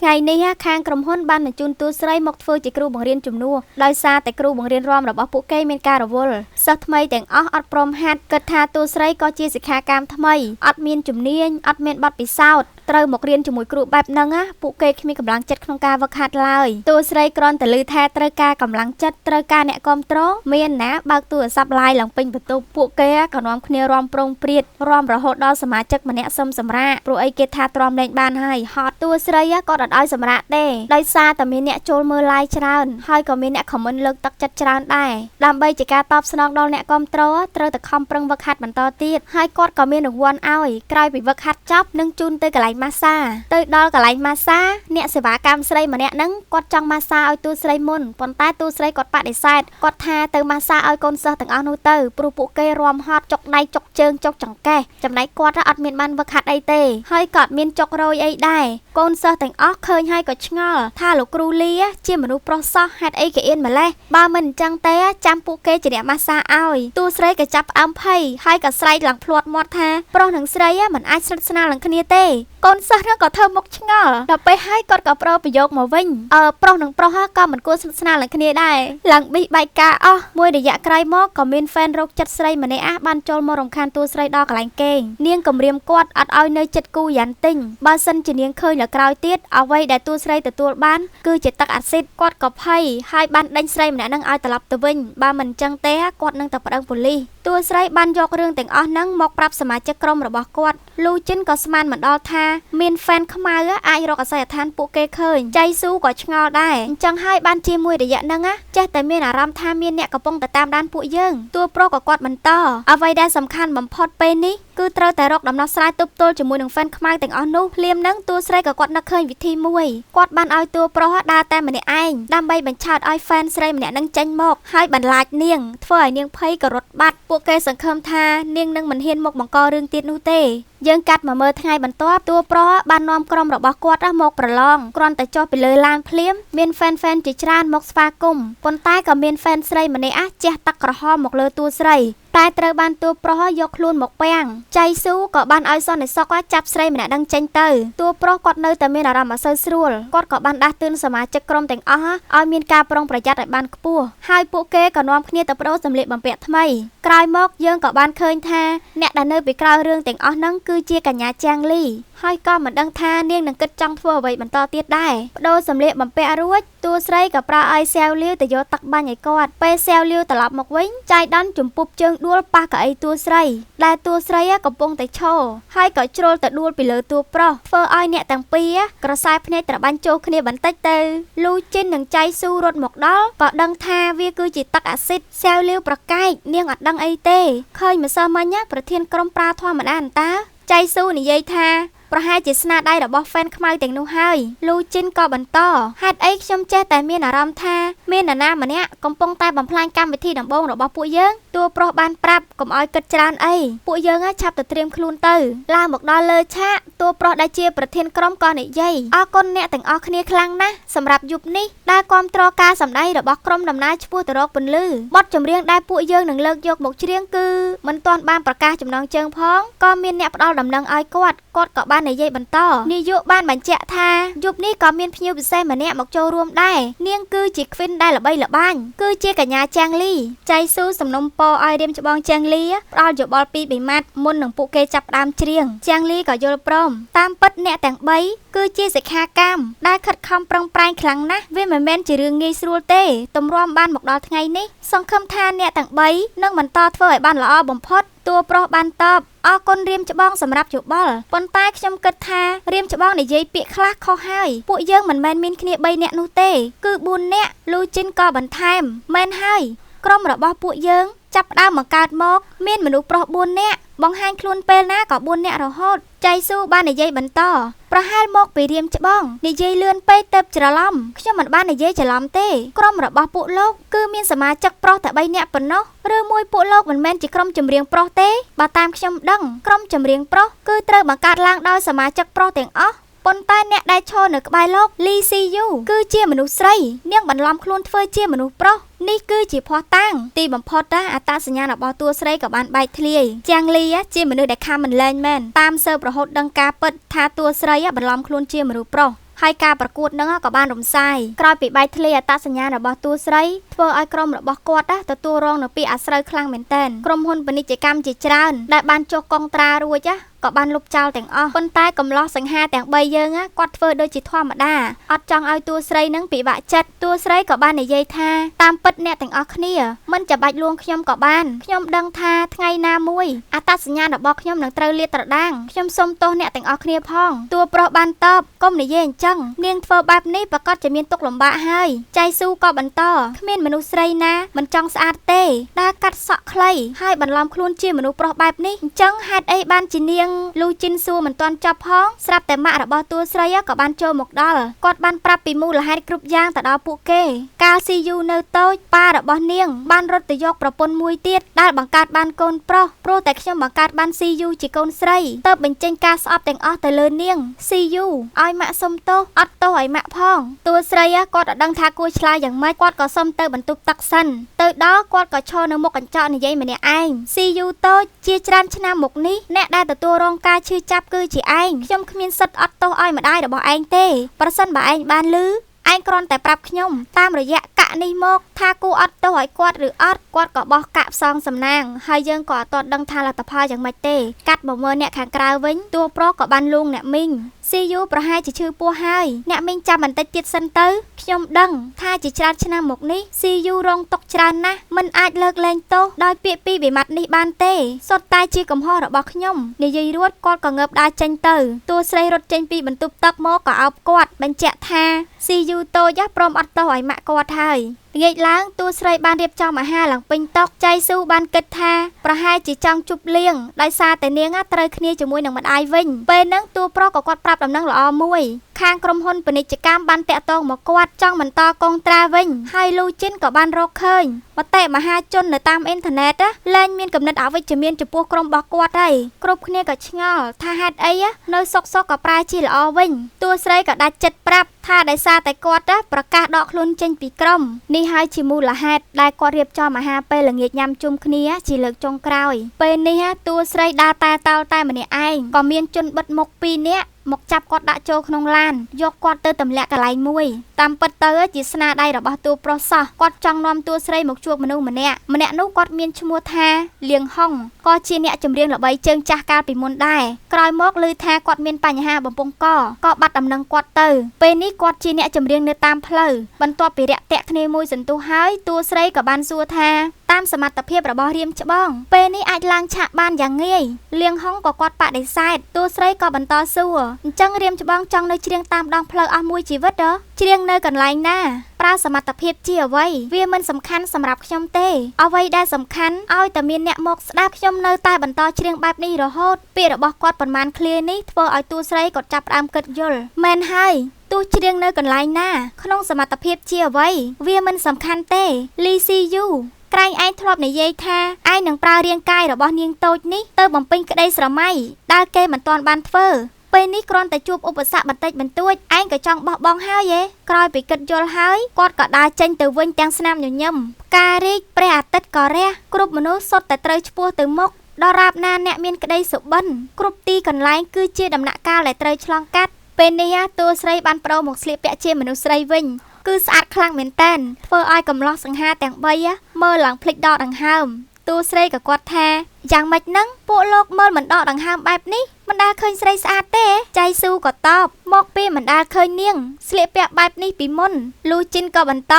ថ្ងៃនេះខាងក្រុមហ៊ុនបានបញ្ជូនតួស្រីមកធ្វើជាគ្រូបង្រៀនជំនួសដោយសារតែគ្រូបង្រៀនរាំរបស់ពួកគេមានការរវល់សិស្សថ្មីទាំងអស់អត់ព្រមហាត់គិតថាតួស្រីក៏ជាសិក្ខាកាមថ្មីអត់មានជំនាញអត់មានបទពិសោធន៍ត្រូវមករៀនជាមួយគ្រូបែបហ្នឹងណាពួកគេគ្មានកម្លាំងចិត្តក្នុងការវឹកហាត់ឡើយតួស្រីគ្រាន់តែឮថាត្រូវការកម្លាំងចិត្តត្រូវការអ្នកគាំទ្រមានណាបើកទូរស័ព្ទឡាយឡើងពេញបន្ទប់ពួកគេក៏នាំគ្នារាំប្រងព្រាតរាំរហូតដល់សមាជិកម្នាក់សុំសម្រាកព្រោះអីគេថាទ្រាំលែងបានហើយហត់តួស្រីក៏អត់ឲ្យសម្រាកទេដោយសារតែមានអ្នកចូលមើលឡាយច្រើនហើយក៏មានអ្នកខមមិនលើកទឹកចិត្តច្រើនដែរដើម្បីជាការតបស្នងដល់អ្នកគាំទ្រត្រូវតែខំប្រឹងវឹកហាត់បន្តទៀតហើយគាត់ក៏មានរង្វាន់ឲ្យក្រោយពីវឹកហាត់ចប់នឹងជូនទៅកន្លែងម៉ាសាទៅដល់កន្លែងម៉ាសាអ្នកសេវាកម្មស្រីម្នាក់ហ្នឹងគាត់ចង់ម៉ាសាឲ្យតួស្រីមុនប៉ុន្តែតួស្រីគាត់បដិសេធគាត់ថាទៅម៉ាសាឲ្យកូនសិស្សទាំងអស់នោះទៅព្រោះពួកគេរាំហត់ចុកដៃចុកជើងចុកចង្កេះចំណែកគាត់អត់មានបានវឹកហាត់អីទេហើយក៏អត់មានចុករយអីដែរកូនសិស្សទាំងអស់ឃើញហើយក៏ឆ្ងល់ថាលោកគ្រូលីជាមនុស្សប្រុសសោះហេតុអីគេអៀនម្លេះបើមិនអញ្ចឹងទេចាំពួកគេជាអ្នកម៉ាសាឲ្យតួស្រីក៏ចាប់ផ្អើមភ័យហើយក៏ស្រែកឡើងភ្លាត់មាត់ថាប្រុសនិងស្រីមិនអាចស្និទ្ធស្នាលនឹងគ្នាទេកូនសិស្សហ្នឹងក៏ធ្វើមុខឆ្ងល់ដល់ពេលហើយគាត់ក៏ប្រប្រយោគមកវិញប្រុសនិងប្រុសក៏មិនគួរស្និទ្ធស្នាលនឹងគ្នាដែរឡើងប៊ីបែកការអស់មួយរយៈក្រោយមកក៏មានហ្វេនរោគចិត្តស្រីម្នាក់បានចូលមករំខានតួស្រីដល់កន្លែងគេងនាងគំរាមគាត់អត់ឲ្យនៅចិត្តគូយ៉ាន់ទិញបើសិនជានាងឃើញដល់ក្រោយទៀតអ្វីដែលតួស្រីទទួលបានគឺជាទឹកអាស៊ីតគាត់ក៏ភ័យហើយបានដេញស្រីម្នាក់ហ្នឹងឲ្យត្រឡប់ទៅវិញបើមិនអញ្ចឹងទេគាត់នឹងទៅប្តឹងប៉ូលីសតួស្រីបានយករឿងទាំងអស់ហ្នឹងមកប្រាប់សមាជិកក្រុមរបស់គាត់លូជីនក៏ស្មានមិនដល់ថាមានហ្វេនខ្មៅអាចរកអាសយដ្ឋានពួកគេឃើញចៃស៊ូក៏ឆ្ងល់ដែរអញ្ចឹងហើយបានជាមួយរយៈហ្នឹងចេះតែមានអារម្មណ៍ថាមានអ្នកកំពុងតែតាមដានពួកយើងតួប្រុសក៏គាត់បន្តអ្វីដែលសំខាន់បំផុតពេលនេះគឺត្រូវតែរកដំណោះស្រាយទប់ទល់ជាមួយនឹងហ្វេនខ្មៅទាំងអស់នោះភ្លាមហ្នឹងតួស្រីក៏គាត់នឹកឃើញវិធីមួយគាត់បានឲ្យតួប្រុសដើរតែម្នាក់ឯងដើម្បីបញ្ឆោតឲ្យហ្វេនស្រីម្នាក់ហ្នឹងចេញមកហើយបន្លាចនាងធ្វើឲ្យនាងភ័យក៏រត់បាត់ពួកគេសង្ឃឹមថានាងនឹងមិនហ៊ានមកបង្ករឿងទៀតនោះទេយើងកាត់មកមើលថ្ងៃបន្ទាប់តួប្រុសបាននាំក្រុមរបស់គាត់មកប្រឡងគ្រាន់តែចុះពីលើឡានភ្លាមមានហ្វេនៗជាច្រើនមកស្វាគមន៍ប៉ុន្តែក៏មានហ្វេនស្រីម្នាក់ជះទឹកក្រហមមកលើតួស្រីតែត្រូវបានតួប្រុសយកខ្លួនមកពាំងចៃស៊ូក៏បានឲ្យសន្តិសុខចាប់ស្រីម្នាក់នឹងចេញទៅតួប្រុសគាត់នៅតែមានអារម្មណ៍អសូវស្រួលគាត់ក៏បានដាស់តឿនសមាជិកក្រុមទាំងអស់ឲ្យមានការប្រុងប្រយ័ត្នឲ្យបានខ្ពស់ហើយពួកគេក៏នាំគ្នាទៅប្ដូរសម្លៀកបំពាក់ថ្មីក្រោយមកយើងក៏បានឃើញថាអ្នកដែលនៅពីក្រោយរឿងទាំងអស់ហ្នឹងគឺជាកញ្ញាជាងលីហើយក៏មិនដឹងថានាងនឹងគិតចង់ធ្វើអ្វីបន្តទៀតដែរបដូរសម្លៀកបំពាក់រួចតួស្រីក៏ប្រើឲ្យសែវលាវទៅយកទឹកបាញ់ឲ្យគាត់ពេលសែវលាវត្រឡប់មកវិញចៃដន្យជំពប់ជើងដួលប៉ះកៅអីតួស្រីដែលតួស្រីកំពុងតែឈរហើយក៏ជ្រុលទៅដួលពីលើតួប្រុសធ្វើឲ្យអ្នកទាំងពីរក្រសែភ្នែកត្របាញ់ចូលគ្នាបន្តិចទៅលូជីននិងចៃស៊ូរត់មកដល់ក៏ដឹងថាវាគឺជាទឹកអាស៊ីតសែវលាវប្រកែកនាងអត់ដឹងអីទេឃើញម្សិលមិញប្រធានក្រុមប្រើធម្មតាអន្តាចៃស៊ូនិយាយថាប្រហែលជាស្នាដៃរបស់ហ្វេនខ្មៅទាំងនោះហើយលូជីនក៏បន្តហេតុអីខ្ញុំចេះតែមានអារម្មណ៍ថាមាននរណាម្នាក់កំពុងតែបំផ្លាញកម្មវិធីដំបូងរបស់ពួកយើងតួប្រុសបានប្រាប់កុំឲ្យគិតច្រើនអីពួកយើងឆាប់ទៅត្រៀមខ្លួនទៅឡើងមកដល់លើឆាកតួប្រុសដែលជាប្រធានក្រុមក៏និយាយអរគុណអ្នកទាំងអស់គ្នាខ្លាំងណាស់សម្រាប់យប់នេះដែលគាំទ្រការសម្ដែងរបស់ក្រុមដំណើរឆ្ពោះទៅរកពន្លឺបទចម្រៀងដែលពួកយើងនឹងលើកយកមកច្រៀងគឺមិនទាន់បានប្រកាសចំណងជើងផងក៏មានអ្នកផ្ដល់ដំណឹងឲ្យគាត់គាត់ក៏បាននិយាយបន្តនាយកបានបញ្ជាក់ថាយប់នេះក៏មានភ្ញៀវពិសេសម្នាក់មកចូលរួមដែរនាងគឺជាខ្វិនដែលល្បីល្បាញគឺជាកញ្ញាជាងលីចៃស៊ូសំណុំពរឲ្យរៀមច្បងជាងលីផ្ដល់យោបល់ពីរបីម៉ាត់មុននឹងពួកគេចាប់ផ្ដើមច្រៀងជាងលីក៏យល់ព្រមតាមពិតអ្នកទាំង3គឺជាសិក្ខាកាមដែលខិតខំប្រឹងប្រែងខ្លាំងណាស់វាមិនមែនជារឿងងាយស្រួលទេទម្រាំបានមកដល់ថ្ងៃនេះសង្ឃឹមថាអ្នកទាំង3នឹងបន្តធ្វើឲ្យបានល្អបំផុតតួប្រុសបានតបអរគុណរៀមច្បងសម្រាប់យោបល់ប៉ុន្តែខ្ញុំគិតថារៀមច្បងនិយាយពាក្យខ្លះខុសហើយពួកយើងមិនមែនមានគ្នា3នាក់នោះទេគឺ4នាក់លូជីនក៏បន្ថែមមែនហើយក្រុមរបស់ពួកយើងចាប់ផ្ដើមបង្កើតមកមានមនុស្សប្រុស4នាក់បង្ហាញខ្លួនពេលណាក៏4នាក់រហូតចៃស៊ូបាននិយាយបន្តប្រហែលមកពីរៀមច្បងនិយាយលឿនពេកទៅច្រឡំខ្ញុំមិនបាននិយាយច្រឡំទេក្រុមរបស់ពួកលោកគឺមានសមាជិកប្រុសតែ3នាក់ប៉ុណ្ណោះឬមួយពួកលោកមិនមែនជាក្រុមចម្រៀងប្រុសទេបើតាមខ្ញុំដឹងក្រុមចម្រៀងប្រុសគឺត្រូវបង្កើតឡើងដោយសមាជិកប្រុសទាំងអស់ប៉ុន្តែអ្នកដែលឈរនៅក្បែរលោកលីស៊ីយូគឺជាមនុស្សស្រីនាងបន្លំខ្លួនធ្វើជាមនុស្សប្រុសនេះគឺជាភស្តុតាងទីបំផុតណាអត្តសញ្ញាណរបស់តួស្រីក៏បានបែកធ្លាយជាងលីជាមនុស្សដែលខំមិនលែងមែនតាមស៊ើបរហូតដឹងការពិតថាតួស្រីបន្លំខ្លួនជាមនុស្សប្រុស ហើយការប្រកួតនឹងក៏បានរំសាយក្រោយពីបែកធ្លាយអត្តសញ្ញាណរបស់តួស្រីធ្វើឲ្យក្រុមរបស់គាត់ទទួលរងនូវពាក្យអាស្រូវខ្លាំងមែនទែនក្រុមហ៊ុនពាណិជ្ជកម្មជាច្រើនដែលបានចុះកុងត្រារួចក៏បានលុបចោលទាំងអស់ប៉ុន្តែកំឡោះសង្ហាទាំង3យើងគាត់ធ្វើដូចជាធម្មតាអត់ចង់ឲ្យតួស្រីនឹងពិបាកចិត្តតួស្រីក៏បាននិយាយថាតាមពិតអ្នកទាំងអស់គ្នាមិនចាំបាច់លួងខ្ញុំក៏បានខ្ញុំដឹងថាថ្ងៃណាមួយអត្តសញ្ញាណរបស់ខ្ញុំនឹងត្រូវលាតត្រដាងខ្ញុំសូមទោសអ្នកទាំងអស់គ្នាផងតួប្រុសបានតបកុំនិយាយអញ្ចឹងនាងធ្វើបែបនេះប្រកាសជាមានទុក្ខលំបាកហើយចៃស៊ូក៏បន្តគ្មានមនុស្សស្រីណាមិនចង់ស្អាតទេដើរកាត់សក់ខ្លីហើយបន្លំខ្លួនជាមនុស្សប្រុសបែបនេះអញ្ចឹងហេតុអីបានជានាងលូជីនសួរមិនទាន់ចប់ផងស្រាប់តែម៉ាក់របស់តួស្រីក៏បានចូលមកដល់គាត់បានប្រាប់ពីមូលហេតុគ្រប់យ៉ាងទៅដល់ពួកគេកាលស៊ីយូនៅតូចប៉ារបស់នាងបានរត់ទៅយកប្រពន្ធមួយទៀតដែលបង្កើតបានកូនប្រុសព្រោះតែខ្ញុំបង្កើតបានស៊ីយូជាកូនស្រីទៅបញ្ចេញការស្អប់ទាំងអស់ទៅលើនាងស៊ីយូឲ្យម៉ាក់សុំទោសអត់ទោសឲ្យម៉ាក់ផងតួស្រីគាត់អត់ដឹងថាគួរឆ្លើយយ៉ាងម៉េចគាត់ក៏សុំទៅបន្ទប់ទឹកសិនទៅដល់គាត់ក៏ឈរនៅមុខកញ្ចក់និយាយម្នាក់ឯងស៊ីយូតូចជាច្រើនឆ្នាំមកនេះអ្នកដែលទទួលរងការឈឺចាប់គឺជាឯងខ្ញុំគ្មានសិទ្ធិអត់ទោសឲ្យម្ដាយរបស់ឯងទេប្រសិនបើឯងបានឮឯងគ្រាន់តែប្រាប់ខ្ញុំតាមរយៈកាក់នេះមកថាគួរអត់ទោសឲ្យគាត់ឬអត់គាត់ក៏បោះកាក់ផ្សងសំណាងហើយយើងក៏អត់ទាន់ដឹងថាលទ្ធផលយ៉ាងម៉េចទេកាត់មកមើលអ្នកខាងក្រៅវិញតួប្រុសក៏បានលួងអ្នកមីងស៊ីយូប្រហែលជាឈឺពោះហើយអ្នកមីងចាំបន្តិចទៀតសិនទៅខ្ញុំដឹងថាជាច្រើនឆ្នាំមកនេះស៊ីយូរងទុក្ខច្រើនណាស់មិនអាចលើកលែងទោសដោយពាក្យពីរម៉ាត់នេះបានទេសុទ្ធតែជាកំហុសរបស់ខ្ញុំនិយាយរួចគាត់ក៏ងើបដើរចេញទៅតួស្រីរត់ចេញពីបន្ទប់ទឹកមកក៏អោបគាត់បញ្ជាក់ថាស៊ីយូតូចព្រមអត់ទោសឲ្យម៉ាក់គាត់ហើយងាកឡើងតួស្រីបានរៀបចំអាហារឡើងពេញតុចៃស៊ូបានគិតថាប្រហែលជាចង់ជប់លៀងដោយសារតែនាងត្រូវគ្នាជាមួយនឹងម្ដាយវិញពេលហ្នឹងតួប្រុសក៏គាត់ប្រាប់ដំណឹងល្អមួយខាងក្រុមហ៊ុនពាណិជ្ជកម្មបានតាក់ទងមកគាត់ចង់បន្តកុងត្រាវិញហើយលូជីនក៏បានរកឃើញមតិមហាជននៅតាមអ៊ីនធឺណិតលែងមានគំនិតអវិជ្ជមានចំពោះក្រុមរបស់គាត់ហើយគ្រប់គ្នាក៏ឆ្ងល់ថាហេតុអីនៅសុកសុកក៏ប្រែជាល្អវិញតួស្រីក៏ដាច់ចិត្តប្រាប់ថាដោយសារតែគាត់ប្រកាសដកខ្លួនចេញពីក្រុមនេះហើយជាមូលហេតុដែលគាត់រៀបចំអាហារពេលល្ងាចញ៉ាំជុំគ្នាជាលើកចុងក្រោយពេលនេះតួស្រីដើរតែតោលតែម្នាក់ឯងក៏មានជនបិទមុខ2នាក់មកចាប់គាត់ដាក់ចូលក្នុងឡានយកគាត់ទៅទម្លាក់កន្លែងមួយតាមពិតទៅជាស្នាដៃរបស់តួប្រុសសោះគាត់ចង់នាំតួស្រីមកជួបមនុស្សម្នាក់ម្នាក់នោះគាត់មានឈ្មោះថាលៀងហុងក៏ជាអ្នកចម្រៀងល្បីជើងចាស់កាលពីមុនដែរក្រោយមកឮថាគាត់មានបញ្ហាបំពង់កក៏បាត់ដំណឹងគាត់ទៅពេលនេះគាត់ជាអ្នកចម្រៀងនៅតាមផ្លូវបន្ទាប់ពីរាក់ទាក់គ្នាមួយសន្ទុះហើយតួស្រីក៏បានសួរថាតាមសមត្ថភាពរបស់រៀមច្បងពេលនេះអាចឡើងឆាកបានយ៉ាងងាយលៀងហុងក៏គាត់បដិសេធតួស្រីក៏បន្តសួរអញ្ចឹងរៀមច្បងចង់នៅច្រៀងតាមដងផ្លូវអស់មួយជីវិតហ៎ច្រៀងនៅកន្លែងណាប្រើសមត្ថភាពជាអ្វីវាមិនសំខាន់សម្រាប់ខ្ញុំទេអ្វីដែលសំខាន់ឲ្យតែមានអ្នកមកស្ដាប់ខ្ញុំនៅតែបន្តច្រៀងបែបនេះរហូតពាក្យរបស់គាត់ប៉ុន្មានឃ្លានេះធ្វើឲ្យតួស្រីគាត់ចាប់ផ្ដើមគិតយល់មែនហើយទោះច្រៀងនៅកន្លែងណាក្នុងសមត្ថភាពជាអ្វីវាមិនសំខាន់ទេលីស៊ីយូក្រែងឯងធ្លាប់និយាយថាឯងនឹងប្រើរាងកាយរបស់នាងតូចនេះទៅបំពេញក្តីស្រមៃដែលគេមិនទាន់បានធ្វើពេលនេះគ្រាន់តែជួបឧបសគ្គបន្តិចបន្តួចឯងក៏ចង់បោះបង់ហើយឯងក្រោយពីគិតយល់ហើយគាត់ក៏ដើរចេញទៅវិញទាំងស្នាមញញឹមផ្ការីកព្រះអាទិត្យក៏រះគ្រប់មនុស្សសុទ្ធតែត្រូវឆ្ពោះទៅមុខដល់រាបណាអ្នកមានក្តីសុបិនគ្រប់ទីកន្លែងគឺជាដំណាក់កាលដែលត្រូវឆ្លងកាត់ពេលនេះតួស្រីបានប្ដូរមកស្លៀកពាក់ជាមនុស្សស្រីវិញគឺស្អាតខ្លាំងមែនតើធ្វើឲ្យកំឡោះសង្ហាទាំង3មើលឡើងភ្លេចដកដង្ហើមតួស្រីក៏គាត់ថាយ៉ាងម៉េចហ្នឹងពួកលោកមើលមិនដកដង្ហើមបែបនេះមិនដែលឃើញស្រីស្អាតទេចៃស៊ូក៏តបមកពីមិនដែលឃើញនាងស្លៀកពាក់បែបនេះពីមុនលូជីនក៏បន្ត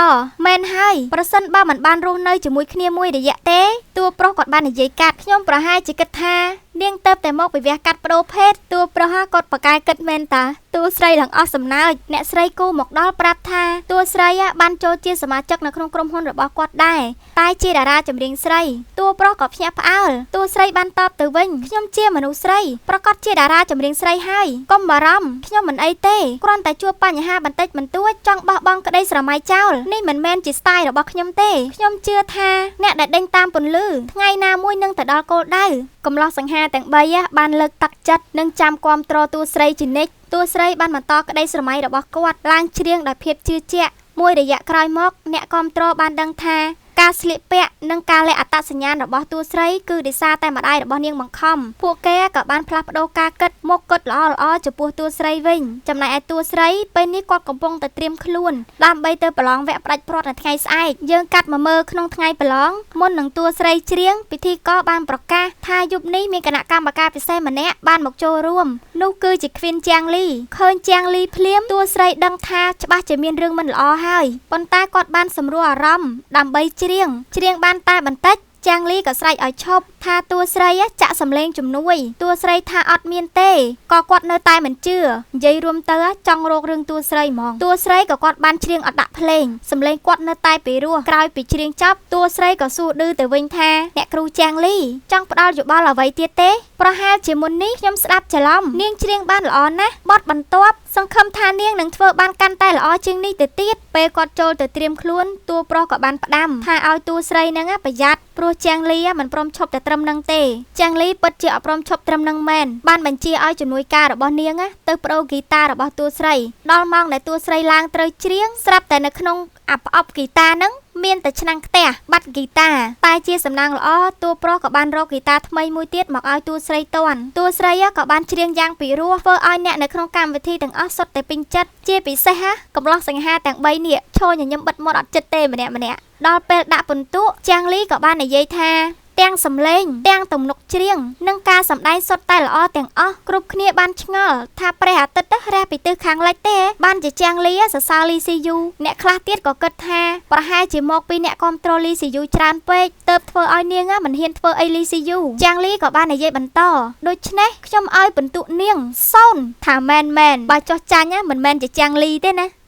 មែនហើយប្រសិនបើមិនបានរស់នៅជាមួយគ្នាមួយរយៈទេតួប្រុសគាត់បាននិយាយកាត់ខ្ញុំប្រហែលជាគិតថានាងទៅតែមកពីវះកាត់ប្ដូរភេទតួប្រុសគាត់ប្រកែកគិតមែនតាតួស្រីឡើងអស់សំណើចអ្នកស្រីគូមកដល់ប្រាប់ថាតួស្រីបានចូលជាសមាជិកនៅក្នុងក្រុមហ៊ុនរបស់គាត់ដែរតែជាតារាចម្រៀងស្រីតួប្រុសក៏ភ្ញាក់ផ្អើលតួស្រីបានតបទៅវិញខ្ញុំជាមនុស្សស្រីប្រកាសជាតារាចម្រៀងស្រីហើយកុំបារម្ភខ្ញុំមិនអីទេគ្រាន់តែជួបបញ្ហាបន្តិចបន្តួចចង់បោះបង់ក្តីស្រមៃចោលនេះមិនមែនជាស្ទាយរបស់ខ្ញុំទេខ្ញុំជឿថាអ្នកដែលដេញតាមពន្លឺថ្ងៃណាមួយនឹងទៅដល់គោលដៅកំឡោះសង្ហាទាំង3បានលើកទឹកចិត្តនិងចាំគាំទ្រតួស្រីជានិច្ចតួស្រីបានបន្តក្តីស្រមៃរបស់គាត់ឡើងច្រៀងដោយភាពជឿជាក់មួយរយៈក្រោយមកអ្នកគាំទ្របានដឹងថា ការស្លៀកពាក់និងការលាក់អត្តសញ្ញាណរបស់តួស្រីគឺដោយសារតែម្ដាយរបស់នាងបង្ខំពួកគេក៏បានផ្លាស់ប្ដូរការគិតមកគិតល្អៗចំពោះតួស្រីវិញចំណែកឯតួស្រីពេលនេះគាត់កំពុងតែត្រៀមខ្លួនដើម្បីទៅប្រឡងវគ្គផ្ដាច់ព្រាត់នៅថ្ងៃស្អែកយើងកាត់មកមើលក្នុងថ្ងៃប្រឡងមុននឹងតួស្រីច្រៀងពិធីករបានប្រកាសថាយប់នេះមានគណៈកម្មការពិសេសម្នាក់បានមកចូលរួមនោះគឺជាខ្វីនជាងលីឃើញជាងលីភ្លាមតួស្រីដឹងថាច្បាស់ជាមានរឿងមិនល្អហើយប៉ុន្តែគាត់បានសម្រួលអារម្មណ៍ដើម្បីច្រៀងបានតែបន្តិចជាងលីក៏ស្រែកឲ្យឈប់ថាតួស្រីចាក់សំឡេងជំនួយតួស្រីថាអត់មានទេក៏គាត់នៅតែមិនជឿនិយាយរួមទៅចង់រករឿងតួស្រីហ្មងតួស្រីក៏គាត់បានច្រៀងអត់ដាក់ភ្លេងសំឡេងគាត់នៅតែពីរោះក្រោយពីច្រៀងចប់តួស្រីក៏សួរឌឺទៅវិញថាអ្នកគ្រូជាងលីចង់ផ្ដល់យោបល់អ្វីទៀតទេប្រហែលជាមុននេះខ្ញុំស្ដាប់ច្រឡំនាងច្រៀងបានល្អណាស់បទបន្ទាប់សង្ឃឹមថានាងនឹងធ្វើបានកាន់តែល្អជាងនេះទៅទៀតពេលគាត់ចូលទៅត្រៀមខ្លួនតួប្រុសក៏បានផ្ដាំថាឲ្យតួស្រីនឹងប្រយ័ត្នព្រោះជាងលីមិនព្រមឈប់តែត្រឹមនឹងទេជាងលីពិតជាអត់ព្រមឈប់ត្រឹមនឹងមែនបានបញ្ជាឲ្យជំនួយការរបស់នាងទៅប្ដូរហ្គីតារបស់តួស្រីដល់ម៉ោងដែលតួស្រីឡើងត្រូវច្រៀងស្រាប់តែនៅក្នុងអាប្រអប់ហ្គីតាហ្នឹងមានតែឆ្នាំងខ្ទះបាត់ហ្គីតាតែជាសំណាងល្អតួប្រុសក៏បានរកហ្គីតាថ្មីមួយទៀតមកឲ្យតួស្រីទាន់តួស្រីក៏បានច្រៀងយ៉ាងពីរោះធ្វើឲ្យអ្នកនៅក្នុងកម្មវិធីទាំងអស់សុទ្ធតែពេញចិត្តជាពិសេសកំឡោះសង្ហាទាំង3នេះឈរញញឹមបិទមាត់អត់ចិត្តទេម្នាក់ៗដល់ពេលដាក់ពិន្ទុជាងលីក៏បាននិយាយថាទាំងសំឡេងទាំងទំនុកច្រៀងនិងការសម្ដែងសុទ្ធតែល្អទាំងអស់គ្រប់គ្នាបានឆ្ងល់ថាព្រះអាទិត្យរះពីទិសខាងលិចទេបានជាជាងលីសរសើរលីស៊ីយូអ្នកខ្លះទៀតក៏គិតថាប្រហែលជាមកពីអ្នកគាំទ្រលីស៊ីយូច្រើនពេកទើបធ្វើឲ្យនាងមិនហ៊ានធ្វើអីលីស៊ីយូជាងលីក៏បាននិយាយបន្តដូច្នេះខ្ញុំឲ្យពិន្ទុនាង0ថាមែនបើចុះចាញ់មិនមែនជាជាងលីទេណា។